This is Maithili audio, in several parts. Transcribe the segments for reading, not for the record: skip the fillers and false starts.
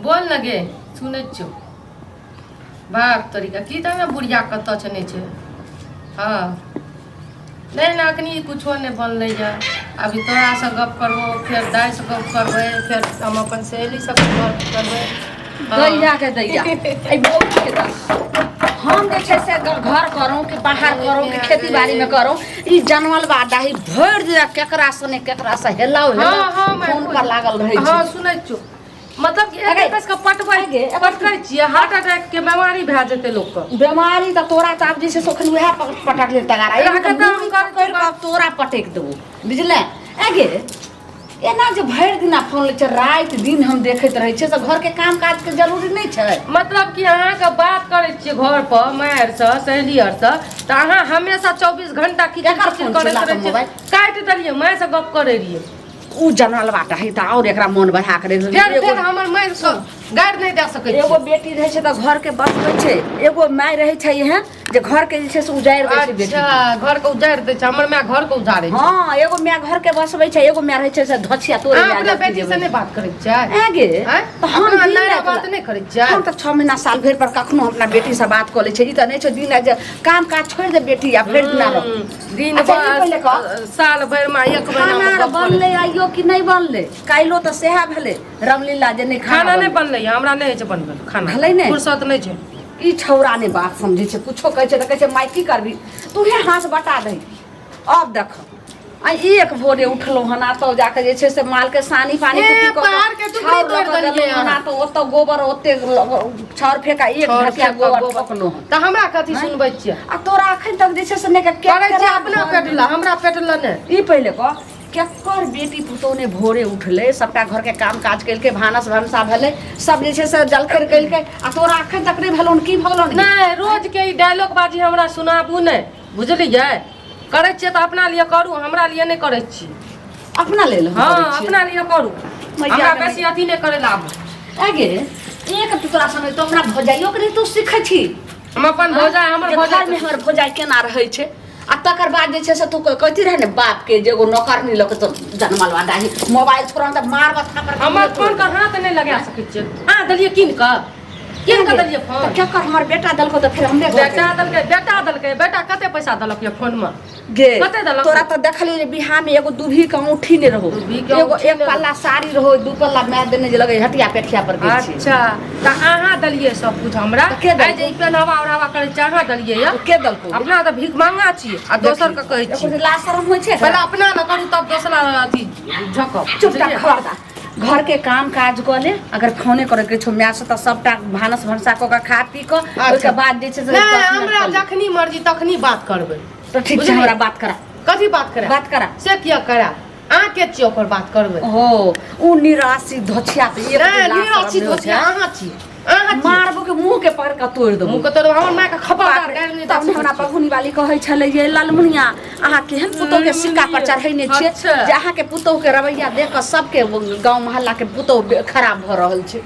बोल न गे, सुनै छियौ। भाग तोरीके, की तऽ बुढ़िया कतऽ छै नहि छै। हँ नहि नहि, अखनी कुछो नहि बनलै यऽ। अभी तोरासँ गप करबो, फेर दाइसँ गप करबै, फेर हम अपन सहेली सबसँ गप करबै। हँ। दैया के दैया एहि बौआ के दस हम जे छै से घर करू कि बाहर करू कि खेती बाड़ी में करू, ई जनमल बा डाही भरि दिना केकरा से ने केकरा से हेलाउ हँ हेलाउ हँ माय फोन पर लागल रहै छै। हँ सुनै छियौ, मतलब कि अगे, एक के पटबै अगे, पटकै छियै, हार्ट अटैक के बीमारी भए जेतै लोकके। बीमारी तऽ तोरा तऽ आब जे छै से ओखन उएह पटक ले तगारा एकरा के तऽ हम करै पकड़ि कऽ तोरा पटकि देबो, बुझले? आगे एना जे भरि दिना फोन लै छै, राति दिन हम देखैत रहै छियै, से घरके काम काजके जरूरी नहि छै? मतलब कि अहाँके बात करै छियै घर पर माय आरसँ, सहेली आरसँ, तऽ अहाँ हमेशा 24 घंटा किचन केकर किचन फोन छै? करैत ला तऽ रहै छियै। मोबाइल। काटि देलियै, मायसँ गप करै रहियै। उ जनलबा तऽ है तऽ आओर एकरा मोन बढ़ा के रखि फेर देलकै। फेर हमर माय गारि नहि दए सकै एगो छियै। बेटी रहै छै तऽ घरके बसबै छै, एगो माय रहै छै एहन जे घरके जे छै से उजाड़ि दै छै बेटी। अच्छा, घर के उजाड़ि दै छै? हमर माय घर के उजाड़ै छै। हँ, एगो माय घरके बसबै छै, एगो माय रहै छै से धछिया तोड़े अहाँ लए अपना जाती बेटी से जेबै। नहि बात करै छियै? ऐं गे? आँय? तऽ हम अपना दिन नया राति बात नहि करै छियै? हम तऽ 6 महीना साल भरि पर कखनो अपना बेटीसँ बात कऽ लै छै। ई तऽ नहि छै दिन राति जे काम काज छोड़ि दे बेटी आ भरि दिना रह। दिन अच्छा, ई पहिले कह। साल भरि मे एक महीना खाना मे आर गप करै। बनलै आइयो कि नहि बनलै? काल्हिो तऽ सएह भेलै रामलीला जे नहि खाना खाना नहि बनलै, हमरा नहि होइ छै बनबै खाना। भेलै नहि? फुर्सत नहि छै। ई छौड़ा नहि बात समझै छै, कुछो कहै छै तऽ कहै छै माय की करबी, तूहे हाथ बटा दही। अब देख, आ एक भोरे उठलहुँ हन आ तब जाके जे छै से मालके सानी पानी ए, कुट्टी कऽ कऽ पहाड़ के टुकड़ी छाउर लऽ तोड़ि कऽ देलियै गेलहुँ हन आ अहाँ। तऽ ओतऽ गोबर ओते छाउर फेका एक छाउर ढकिया फेका गोबर गोबर। ठोकलहुँ हन। तऽ हमरा कथी सुनबै छियै? आ तोरा अखन तक जे छै से नहि करै छियै अपना पेट लए, हमरा पेट लए नहि। ई पहिले कह, केकर बेटी पुतोह ने भोरे उठलै, सबटा घरके काम काज केलकै, भानस भनसा भेलै, सब जे छै से जलखै केलकै, आ तोरा अखन तक नहि भेलौ? की भऽ गेलौ? नहि, रोज के ई डायलॉग बाजी हमरा सुनाबू नहि, बुझलियै? करै छियै तऽ अपना लिए करू, हमरा लिए नहि करै छी। अपना लेल हम हँ करै छियै। अपना लिए करू, मैया हमरा गे बेसी अथी नहि करै लए आबू। ऐ गे, एक तऽ तोरा संगे तो हमरा भौजाइयो के नहि तू सीखै छी। हम अपन भौजाइ, हमर जे भौजाइ घरमे हमर भौजाइ केना रहै छै, आ तकर बाद जे छै से तू कहती रहे ने बाप के जे एगो नौकरनी लऽ के तो जनमल बा डाही मोबाइल छोड़ा तऽ मारब थापर। हमर फोन के हाथ नहि लगा सकै छियै। अहाँ देलियै कीन कऽ? कीन कऽ देलियै फोन? तऽ केकर? हमर बेटा देलको तऽ फेर हमरे घर बेटा देलकै, बेटा देलकै। बेटा कते पैसा देलक ये फोन मे? गे कते देलक? तोरा तऽ देखलियो जे बिहार में एगो दुभी के औंठी ने रहो, दुभी के एगो औंठी एक ने पल्ला साड़ी रहो, दू पल्ला मैं देने जे लगे हटिया पेठिया पर गेल छी। अच्छा, तऽ अहाँ देलियै सब कुछ हमरा? तऽ के देलकै? आइ जे ई पेनहवा ओढ़ावा करै छियै, अहाँ देलियै ये? के देलको? अपना तऽ भीख मांगा छियै आ दोसर के कहै छियै। लाज शरम होइ छै? पहिले अपना लए करू तब दोसरा अथी झकब। चुपचाप बुझलियै? खबरदार घर के काम काज कऽ ले। अगर फोने करे के छौ माय से तऽ सबटा भानस भनसा कऽ के खा पी कऽ ओहिके बाद जे छै से नहि 10 मिनट हमरा कऽ ले। जखनी मर्जी तखनी बात करबै। तऽ ठीक छै। बुझलियै? हमरा बात करा। कथी बात करा? बात करा। से किया करा? अहाँ के छियै ओकर बात करबै? हो उ निराशी धोछिया तऽ एक नहि लाख निराशी शरम नहि होइ धोछिया छै। अहाँ छी, अहाँ छी। मारबो के मुंह के पकड़ के तोड़ि देबो। मुँह के तोड़ हमर माय के खबरदार गारि नहि तब दऽ ने हमरा सकै छियै। बघुनी वाली कहै छलै जे ललमुनिया अहाँ केहन पुतोह के सिक्का पर चढ़ेने छियै जे अहाँके पुतोह के रवैया देख कऽ सबके गाँव मोहल्ला के पुतोह खराब भऽ रहल छै।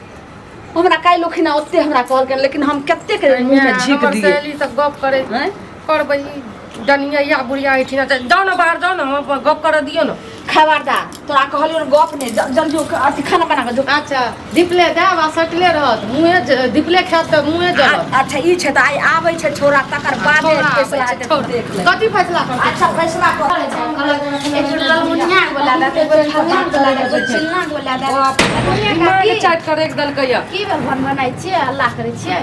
हमरा काल्हि ओखिना ओते हमरा कहलकै, लेकिन हम कतेक मुँह मे झीक हमर दियै। सहेली सब गप करै आँय? करबै ई डनिया बुढ़िया एहिठिना जाउ ने, बाहर जाउ ने, हम गप करऽ दियौ ने। खबरदार, तोरा कहलियौ ने गप नहि, जल्दी अथी खाना बना कऽ जो। अच्छा, धिपले देब आ सटले रहत मुँहे, धिपले खायब तऽ मुँहे जरत। अच्छा, ई छै तऽ आइ आबै छै छौड़ा, तकर बादे छौड़ा आबै फैसला छै, हेतै, छौड़ा। देख ले। कथी फैसला करतै? अच्छा, फैसला कर। एक बेर ललमुनिया के बोला देत, एक बेर फल्लाँ के बोला देत, एक बेर चिल्लाँ के बोला देत। दिमाग चाटि कऽ राखि देलकै यऽ। की भेल, भन बनाइ छियै, हल्ला करै छियै?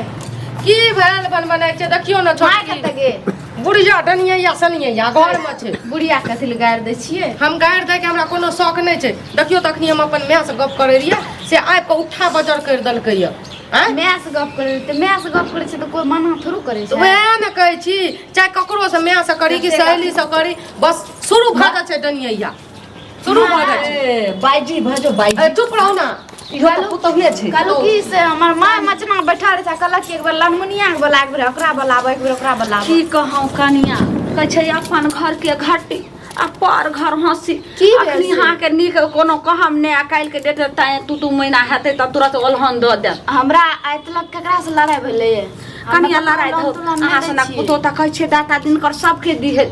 की भेल बन बनाइ छै? देखियौ ने माय छोटकी कतऽ गेल? बुढ़िया डनिया सनिया घरमे छै। बुढ़िया कथी लए गारि दै छियै? हम गारि दैके हमरा कोनो शौक नहि छै। देखियौ, तखनी हम अपन मायसँ गप करै रहियै से आबि कऽ उठा बजर करि देलकै यऽ। आँय? माय से गप करै तऽ माय से गप करै छै तऽ कोइ मना थोड़ू करै तऽ छै? वएह ने कहै छी, चाहे ककरोसँ मायसँ करी कि सहेलीसँ करी, बस शुरू भऽ जाइ छै, डनिया शुरू भऽ जाइ छै। ए, बाइजी भजो बाइजी। ए, चुप रहू ने। इहो तऽ पुतहुए छै। कहलहुँ की से हमर माय मचना बैठल रहै छै, कहलक कि एक बेर ललमुनिया के बोला, एक बेर ओकरा बोलाबो, एक बेर ओकरा बोलाबो। की कहूँ कनिया, कहै छै अपन घर के घटी आ पर घर हंसी। की भेल अखनी से? अहाँके नीक कोनो कहम नहि, आ काल्हिके डेट तैं 2-2 महीना हेतै तऽ तुरंत ओलहन दऽ देत। हमरा आइ तलक केकरा से लड़ाइ भेलैए? कनिया लड़ाइ धौ अहाँ सनक पुतोह तऽ कहै छै दाता दिनकर सबके दिहे।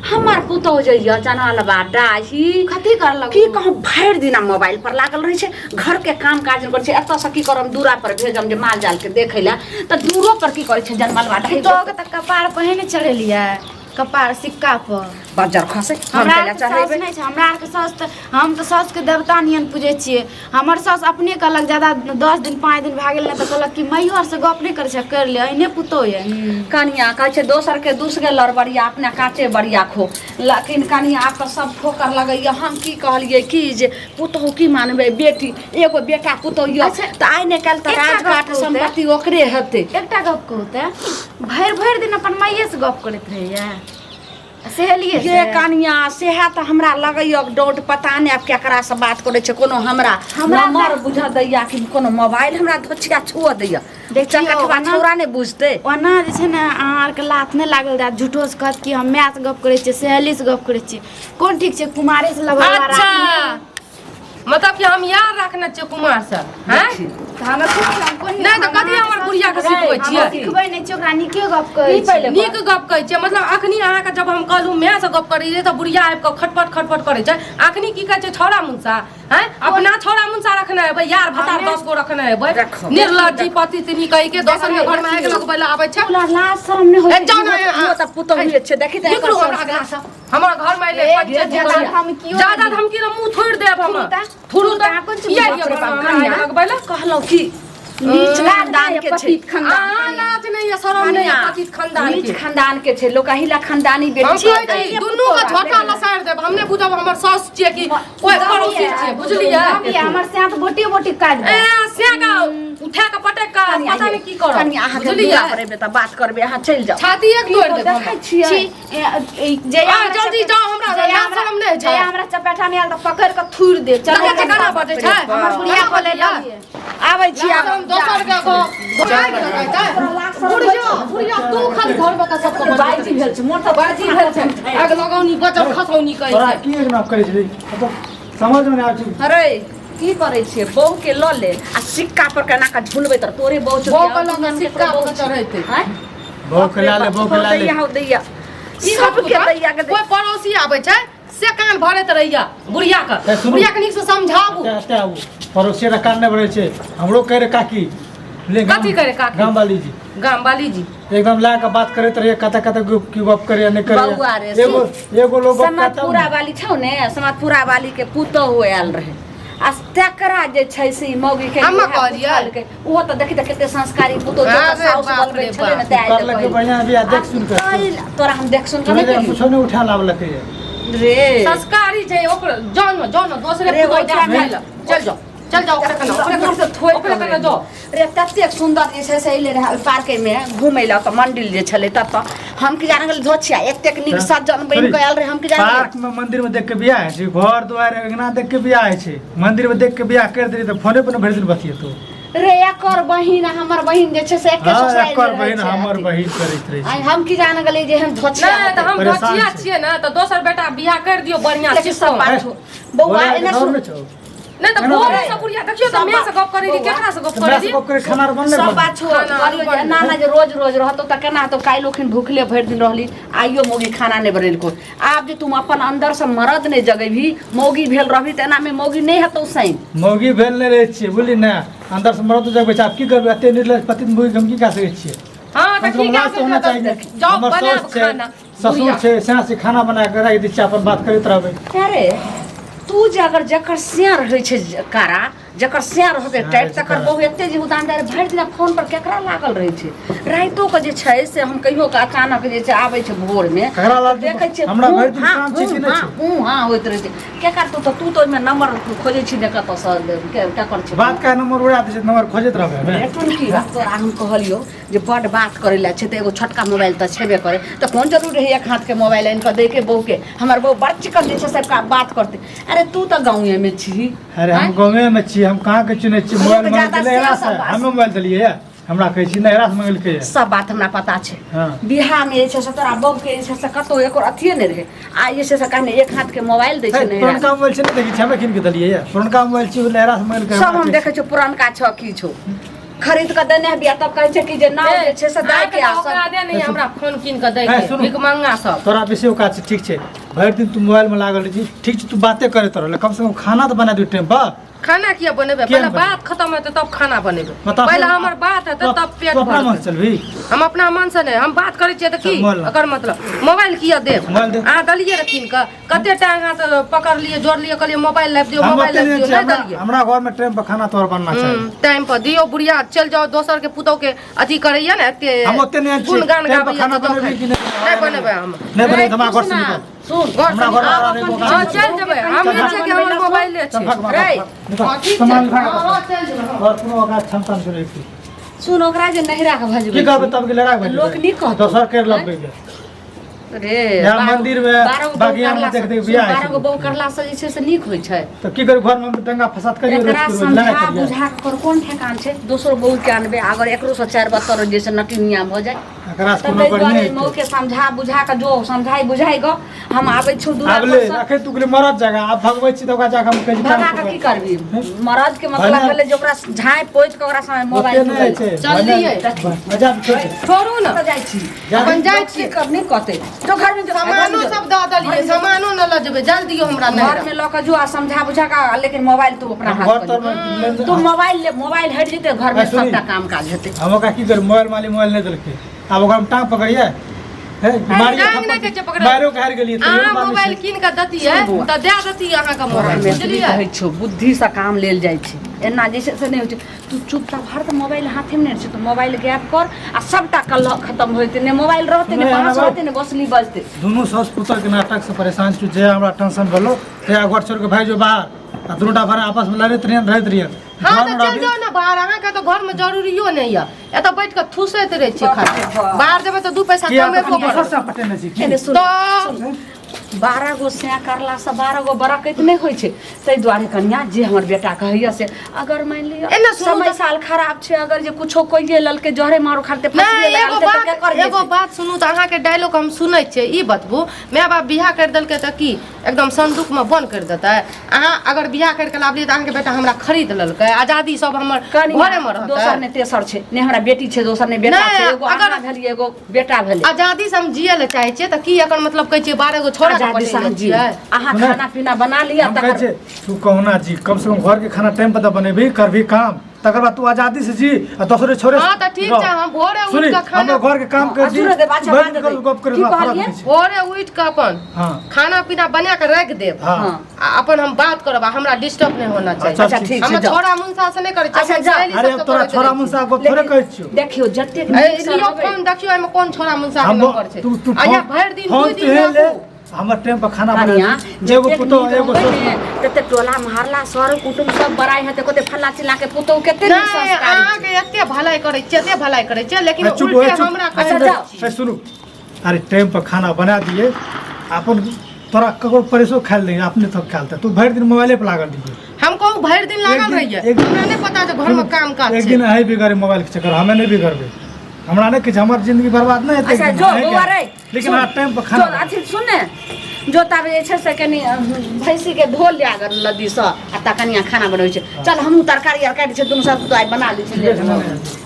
हमर पुतोह जे यऽ जनलबा डाही कथी करलक की कहूँ भरि दिना मोबाइल पर लागल रहै छै घर के काम काज नहि करै छै एतऽसँ की करम दूरा पर भेजम जे माल जाल के देखै लए तऽ दूरो पर की करै छै जनमलबा डाही पुतोह के तऽ कपार पहिने चढ़ेलियै कपार सिक्का पर बज्जर खसै हम हमरा कैला आरके साउस चढ़ेबै नहि छै हमरा आरके साउस तऽ हम तऽ साउसके देवता नियन पूजै छियै हमर साउस अपने कहलक जादा 10 दिन 5 दिन भए गेल ने तऽ कहलक कि माइयो आरसँ गप नहि करै छै करि ले एहने पुतोह यऽ कनिया कहै छै दोसर के दुस के लड़बड़िया अपना काचे बड़िया खो लेकिन कनिया आब तऽ सब ठोकर लगैया हम की कहलियै कि जे पुतोह की मानबै बेटी एगो बेटा पुतोह यऽ अच्छा, तऽ आइ ने काल्हि तऽ एकटा गप राजपाट कहू तऽ। सम्पत्ति ओकरे हेतै एकटा गप कहू तऽ भरि भरि दिन अपन माइएसँ गप करैत रहैया सहेलिए ये कनिया सेहा तऽ हमरा लगैया डाउट पता नहि आब केकरासँ बात करै छै कोनो हमरा हमरा नंबर बुझऽ दैया कि कोनो मोबाइल हमरा धोछिया छुअ दैया देखियौ, चकठवा ओना- छौड़ा नहि बुझतै ओना जे छै ने अहाँ आरके लात नहि लागल रहत झूठोसँ कहत कि हम मायसँ गप करै छियै सहेलीसँ गप करै छियै कोन ठीक छै कुमारेसँ लबा अच्छा मतलब कि हम यार रखने छियै कुमार से हैं तऽ हमे खूब कोन नहि तऽ कथी हमर बुढ़िया के सिखबै छियै सिखबै नहि छियै ओकरा नीके गप कहै ई पहिले नीक गप कहै छियै मतलब अखनी अहाँके जब हम कहलहुँ माय से गप करै तऽ बुढ़िया आबि कऽ खटपट खटपट करै छै अखनी की कहै छै छौड़ा मुनसा हैं अपना छौड़ा मुनसा रखने हेबै यार भतार 10 गो रखने हेबै रखो। निर्लज्जी पति तिनी कहि के दोसर के घर में आगि लगबै लए आबै छै तोरा लाज शरम नहि होइ ए, जाउ ने, इहो तऽ पुतोहु छै देखी तऽ निकलू एकर हमरा संस्कार। अंगना से हमरा घर में अइले ए, पच्चीस ज्यादा दिन धमकियो ज्यादा नहि। धमकी ना मुंह थोड़ि देब हम थुरू तऽ, थुरू थुरू तऽ तऽ, कोन चीज किया बाप रे ये बाप, घर में आगि लगबै लए कहलहुँ की नीच खानदान के छै अहाँ लाज नहि ये शरम नहि ये पतित खानदान नीच के खानदान के छै लोक अहिला खानदानी हम बेटी कहै छी दुनू के झोटा लसारि देब हम नहि बुझब हमर साउस छियै कि कोइ पड़ोसी छियै बुझलियै दबिया हमर से तऽ बोटी बोटी काटि दे ए से का उठा के पटक के पता नहि की करब कनिया अहाँके बुझलियै दूरा पर एबै तऽ बात करबै अहाँ चलि जाउ छाती एक तोड़ि देब हम देखै छियै छी ए, ए, जहिया आ, हमरा जल्दी जाओ, हमरा जहिया लाज शरम नहि होइ छै। जहिया हमरा चपेटा नहि आयल तऽ पकड़ि कऽ थूरि देब चल देखै छै केना बजै छै हमर बुढ़िया बोले लगिए आबै छी आब हम दोसर के गो बुढ़िया बुढ़िया तू खाली घर में का सबके बाजी भेल छै मोर तऽ बाजी भेल छै आग लगौनी बचल खसौनी कहै तोरा छै की एक नाम करै छली मतलब समझ में नहि आबै छै अरे की करै छियै बहू के लऽ ले आ सिक्का पर केना कऽ झुलबै तऽ तोरे बहू छौ बहू के लऽ कऽ सिक्का पर चढ़ेतै। आँय? बहू के ला ले बहू के ला ले दैया हौ दैया ई सबके दैया के कोई पड़ोसी आबै छै से कान भरैत रहैया बुढ़िया के ए, सुनू। बुढ़िया के नीक से समझाबू एते एते आबू पड़ोसी रे कान नहि भरै छै हमरो कहै रहे काकी ले गाम- कथी कहै रहे काकी? गाम वाली जी गाम वाली जी एकदम ला के बात करैत रहिए कतऽ कतऽ की गप करैया नहि बौआ रे, करैया एगो एगो लोग गप करता समाजपुरा वाली छौ ने समाजपुरा वाली के पुतोहु आयल रहे आ तकरा जे छै से ई मौगी के हम्मे उएह कहलियै। पुछलकै। ओहो तऽ देखी तऽ कते संस्कारी पुतोहु छै, अरे ओकर साउस बाप बोलबै रे छलै ने बाप। तें आइ करलकै तक बढ़िआँ बियाह देख सुन कऽ तोरा हम देख सुन कऽ नहि तोरा कुछो नहि उठा लाबलकै रे संस्कारी छै ओकर जाओ न जाओ न दोसरे रे, पुतोहु ओकरा जा खाइ लए चल जाओ चल जाओ ओकरे कने ओकरे मुँह से कने थोड़ि ओकरे कने जाओ रे ततेक सुन्दर जे छै से अयलै रहए ओहि पार्केमे घुमै लए ओतऽ मंडिल जे छलै ततऽ हम की जाने गेल धोछिया एतेक नीक सज्जन बनि कऽ आयल रहै हम की जाने गेलियै। पार्क में मंदिर में देख के बियाह होइ छै घर दुआर अंगना देख के बियाह होइ छै मंदिर में देख के बियाह कर देली तऽ फोने पर भरि दिन बतियेतौ रे एकर बहिन आ हमर बहिन जे छै से एके हाँ ससुराल एकर रहै बहिन छै हमर अथी। बहिन करैत रहै आइ छै हम की जाने गेलियै जे हम धोछिया नहि तऽ हम परेशान धोछिया छै। छियै ने तऽ दोसर बेटा बियाह कर दियौ बढ़िआँ लेकिन सब सिस्टम बात छौ। बौआ बोला एना के सुन नहि छौ नहि तऽ एना भोरे करै। से बुढ़िया देखियौ तऽ सब माय से गप करै रही बौआ। केकरा से गप तऽ करै माय से रही गप करे खाना आर बनलै सब घरमे? बात छौ खाना कहलियौ जे आरू एना ना जे रोज रोज रहतो तऽ केना हेतौ काल्हि ओखन भूखले भरि दिन रहली आइयो मौगी खाना नहि बनेलको आब जे तुम अपन अंदर से मरद नहि जगेबही मौगी भेल रहबही तऽ एनामे मौगी नहि हेतौ सैन मौगी भेल नहि रहै छियै बुझली ने अंदर से मरद जगबै छै आब की करबै एते निर्लज पति मौगी हम की कए सकै छियै हँ तऽ कम से की कम कए लाज तऽ होना सकै चाही छियै? जाउ हमर बनायब साउस छै खाना ससुर बुढ़िया। छै सएह से खाना बना कऽ राखि दै छियै अपन बात करैत रहबै अरे तू जे अगर जकर सियार होइ छै कारा जकर सियार होतै सियार टाइट होइ छै तकर कारा। बहु एते जे उदानदार भरि दिना फोन पर केकरा लागल रहै छै रातिो के जे छै से हम कहियो के अचानक जे छै आबै छै भोरमे ककरा लागल देखै छियै हमरा हूँ, भरि दिन हाँ, काम छै कि हूँ, नहि हाँ, छै? हूँ हाँ होइत रहै छै केकर तू तऽ ओहिमे नंबर खोजै छी ने कतऽसँ केकर छै बात का नंबर उड़ा दै छै नंबर खोजैत रहबै हमे रे टुनकी तोरा हम कहलियौ जे बड्ड बात करै लए छै तऽ एगो छोटका मोबाइल तऽ छेबे करै तऽ कोन जरूरी रहै एक हाथके मोबाइल आनि कऽ दैके बहूके हमर बहू बड़ चिकन जे छै से बात करतै अरे तू तऽ गाँवेमे छी अरे हम गाँवे में छी हम कहाँ के चुनै छी मोबाइल लोक मंगेलकै जादा नैहरा से से सब बात। हमे मोबाइल देलियै ये हमरा कहै छी नैहरा से मंगेलकै ये सब बात हमरा पता छै हाँ। बियाहमे जे छै से तोरा बहूके जे छै से कतहु एकर अथिये नहि रहै आ जे छै से कहने एक हाथके मोबाइल दै छै हे, नैहरा पुरनका मोबाइल छै ने देखै छी हमे कीन के देलियै ये पुरनका मोबाइल छी ओ नैहरा से मंगेलकै सब हमरा हम कहै छी। देखै छियौ पुरनका छौ की छौ खरीद कऽ देने हेबी आ तब कहै छै कि जे नाव जे छै से दाइ के आ सब ओकरा दे नहीं हमरा फोन कीन कऽ दै ए, के सुनू। भीख मंगा सब तोरा बेसी औकात छै ठीक छै भरि दिन तू मोबाइल में लागल रहै छी ठीक छै तू बाते करैत रहल कम से कम खाना तऽ बना दियौ टाइम पर खाना किया बनेबै किया पहिले बनेबै? बात खत्म हेतै तब खाना बनेबै मतलब पहिले हमर बात हेतै तब पेट तू अपना मन भरतै से चलबी हम अपना मन से नहि हम बात करै छियै तऽ की चल, मोबाइल ला। एकर मतलब मोबाइल किया देब मोबाइल दे। अहाँ देलियै रऽ कीन कऽ कते टाइम अहाँ से पकड़लियै जोड़लियै कहलियै मोबाइल लाबि दियौ हम मोबाइल ओते लाबि नहि दियौ छियै, नहि देलियै हमरा घर में टाइम पर खाना तोहर बनना चाही टाइम पर दियौ बुढ़िया चलि जाउ दोसर के पुतोह के अथी करैया ने एते हम ओते नहि छियै। गुणगान टाइम पर गाबैया खाना तऽ बनेबै कि नहि? नहि बनेबै हम नहि बनेबै तऽ हमरा घर से निकल सुन घर से हमरा घर निकल। आबै को हँ चलि जेबै हम नहि छियै कि हमर मोबाइले चल छै भाग भाग रे, भाग, निकल हँ, ठीक छै। सामान भाग हँ, हँ, चलि जेबै हँ। और कोनो ओकरा क्षमता नहि रहै छै सुन ओकरा जे नहिरा के भजबै की कहबै तब के लड़ाई भऽ लोक जेतै। नीक कहतौ। दोसर कर लबबै के रे या मंदिर में बारह गो बहू बगिया में करला देख से- देख बियाह बारह गो होइ छै। बहू करला से जे छै से नीक होइ छै तऽ की करू घर में दंगा फसाद करियो एकरा रोज लड़ाई समझा करियो बुझा कर कोन ठेकान छै दोसरो बहू के आनबै अगर एकरो से चारि बत्तर जे छै नटिनिया भऽ जाय एकरा से तऽ कोनो ताहि बढ़िया दुआरे हेतै। मऊ के समझा बुझा कऽ जो समझाई बुझाई गऽ हम आबै छौ दूरा आब ले पर सँ। अखन तू गेलै मरद जगह आब भगबै छी तऽ ओकरा जाके हम कहै छी भगा काम कऽ की पकड़। करबी मरद के मतलब भने- भेलै जे ओकरा झाँपि पोति कऽ ओकरा समय मोबाइल ओते नहि छै चल दियै। मजा छोड़ दे। छोड़ू ने कतऽ जाइ छी जा अपन जाइ लोक छी की कर नहि कहतै जो घर में जो सामानो सब दऽ देलियै सामानो न लऽ जेबै जल दियौ हमरा घर नहि में लऽ कऽ जो आ समझा बुझा कऽ लेकिन मोबाइल तू अपना हम हाथ घर पर तर ले। में तू मोबाइल ले मोबाइल हटि जेतै घर में ए, सुनी। सबटा काम काज हेतै हम ओकरा की करू मोबाइल माली मोबाइल नहि देलकै आब ओकरा हम टांग पकड़िए हे मारियो टांग नहि कहै छै पकड़ै। मारियो के हारि गेलियै तैयो अहाँ मानै मोबाइल छै। कीन कऽ दतियै बौआ। तऽ दए दतियै अहाँके मोबाइल मैथिली बुझलियै कहै छौ बुद्धिसँ काम लेल जाइ छै एना जे छै से नहि होइ छै तू चुपचाप हर मोबाइल हाथेमे नहि छै तू मोबाइल गायब कर आ सबटा कलह खतम हो जेतै ने मोबाइल रहतै ने नहि, बाँस हमरा- रहतै ने बसली बजतै दुनू सास पुतोह के नाटक से परेशान छी जे हमरा टेंशन भेलो ते घर छोड़ के भागि जो बाहर आ दुनू टा भाड़ा आपस में लड़ैत रहियन रहैत रहियन हँ घर तऽ में चलि रहबी जाउ ने बाहर अहाँके तऽ घरमे जरूरियो नहि यऽ एतऽ बैठ कऽ थूसैत रहै छियै खाली बाहर जेबै तऽ दू पैसा किया कमेबो तऽ दोसर करबै से पटेने छी की? एने सुन तऽ 12 गो सैं करलासँ 12 गो बरकैत नहि होइ छै ताहि दुआरे कनिया जे हमर बेटा कहैया से अगर मानि लिअ एना सुनू समय तऽ- साल खराब छै अगर जे कुछो कहिए लेलकै जहरे मारो खालते फसलिए नहि लगा एगो लेतै तऽ बात केकर एगो जेतै? बात सुनू तऽ अहाँके डायलॉग हम सुनै छियै ई बतबू माय बाप बियाह करि देलकै तऽ की एकदम संदूकमे बन्द करि देतै अहाँ अगर बियाह करि कऽ लाबलियै तऽ अहाँके बेटा हमरा खरीद लेलकै आजादी सब हमर कनिया घरेमे रहतै दोसर ने तेसर छै ने हमरा बेटी छै दोसर ने बेटा नहि, छै एगो अगर- अहाँ भेलियै एगो बेटा भेलै आजादी से हम जिए लए चाहै छियै तऽ की एकर मतलब कहै छियै 12 गो छोड़ा के आजादी से अहाँ पठेने जियू छियै अहाँ सुनै? खाना पीना बना लिअ हम कहै तकर छियै तू कहुना जी कम से कम घर के खाना टाइम पर तऽ बनेबही करबही काम तकर बाद तू आजादी से जी आ दोसरे छोड़े हाँ तऽ ठीक छै हम भोरे उठि सुनी कऽ खाना हमरो घर के काम कर आ दी सुनऽ दे, बाछा भरि बात दिन दे। गप करे की फरक कहलियै? नहि छै भोरे उठि कऽ अपन हाँ खाना पीना बना कऽ राखि देब हाँ हाँ। आ अपन हम बात करब आ हमरा डिस्टर्ब नहि होना चाही अच्छा, अच्छा ठीक छै हम जाउ। छोड़ा मुंसा से नहि करै छी अच्छा, अपन जाउ। सहेली अरे सबसँ अब तोरा करैत छोड़ा रहै छी। मुंसा गप थोड़े कहै छियौ देखियौ जतेक ए, नीक सँ लियौ रहबै फोन देखियौ एहिमे कोन छोड़ा मुंसा के हम नंबर छै तू तू आ या भरि दिन फोन दू दिन तुहे ले राखू हमर टाइम पर खाना बना कनिया दे। एगो जतेक पुतोह नीक एगो रहबै ससुर ने ततेक टोला मोहल्ला सर कुटुम सब बड़ाइ हेतै कहतै फल्ला चिल्ला के पुतोह कते नीक नहि संस्कारी छै। अहाँके एते भलाई करै छियै एते भलाई करै छियै लेकिन ए, चुप उल्टे ए, चुप हमरा अच्छा, कहै जाउ। ए, सुनू अरे टाइम पर खाना बना दिए अपन तोरा ककरो परेशो खायल नहीं अपने तो खायल तू भरि दिन मोबाइले पर लागल रहिए हम कहू भरि दिन लागल एक दिन- रहियै एक दिन- हमरा नहि पता जे घरमे काम काज एक छै दिन अहीं बिगड़े मोबाइल के चक्कर हमें नहीं बिगड़बे हमरा नहीं किछु हमर जिंदगी बर्बाद नहीं हेतै अच्छा एक दिन, जो नहीं बौआ के। रे लेकिन सुन, अहाँ टाइम पर खाना जो अथी सुन ने जो ताबे जे छै से कनि भैंसी के धो लिया अगर नदीसँ आ ता कनिया खाना बनबै छै चल हमहूँ तरकारी आर काटि छै दुनू साथ आइ बना लै छी ठीक छै,